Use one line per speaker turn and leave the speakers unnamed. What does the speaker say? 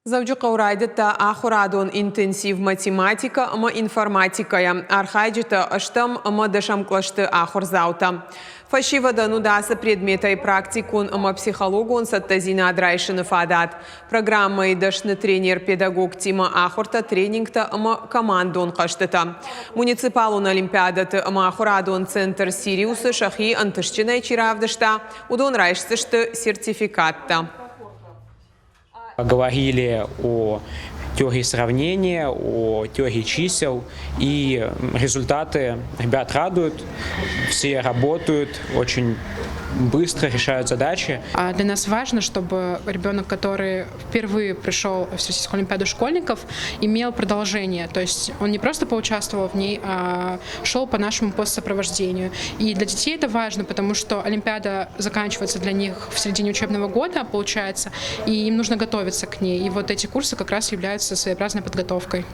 Дзӕуджыхъӕуы райдыдта ахуырадон интенсив математикӕ ӕмӕ информатикӕйӕ. Архайджытӕ ӕстӕм ӕмӕ дӕсӕм кълӕсты ахуырдзаутӕ. Фӕсивӕдӕн уыд ацы предметӕй практикон ӕмӕ психологон цӕттӕдзинад райсыны фадат. Программӕйы дӕсны тренер-педагогтимӕ ахуыртӕ, тренингтӕ ӕмӕ командон хъӕзтытӕ. Муниципалон олимпиадӕты ӕмӕ ахуырадон центр «Сириус-ы» сӕхи ӕнтыстджынӕй чи равдыста, уыдон райсдзысты сертификаттӕ.
Говорили о теории сравнения, о теории чисел, и результаты ребят радуют, все работают очень быстро решают задачи.
А для нас важно, чтобы ребенок, который впервые пришел в Всероссийскую олимпиаду школьников, имел продолжение. То есть он не просто поучаствовал в ней, а шел по нашему постсопровождению. И для детей это важно, потому что олимпиада заканчивается для них в середине учебного года, получается, и им нужно готовиться к ней. И вот эти курсы как раз являются своеобразной подготовкой.